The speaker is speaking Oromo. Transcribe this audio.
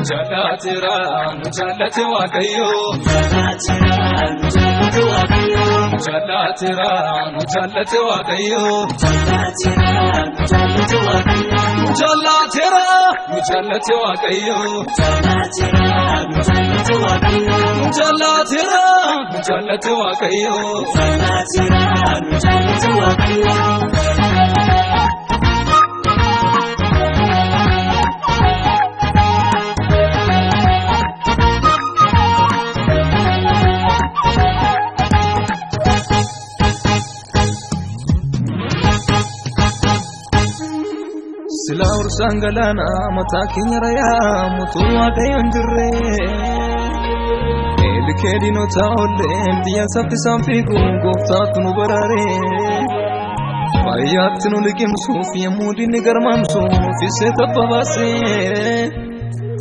Jaallateera nu jaallate Waaqayyo. Jaallateera nu jaallate Waaqayyo. Jaallateera nu jaallate Waaqayyo. Jaallateera nu jaallate Waaqayyo. Sila ursaan galaanaa mataa keenya rayaa mutuu Waaqayyoon jirre. Eelikee diinota olleen xiyyan saffisaan fiigu gooftaatu nu baraare. Baay'aatti nu liqimsuuf yemmuu diinni garmaamsu fisee tabba baasee.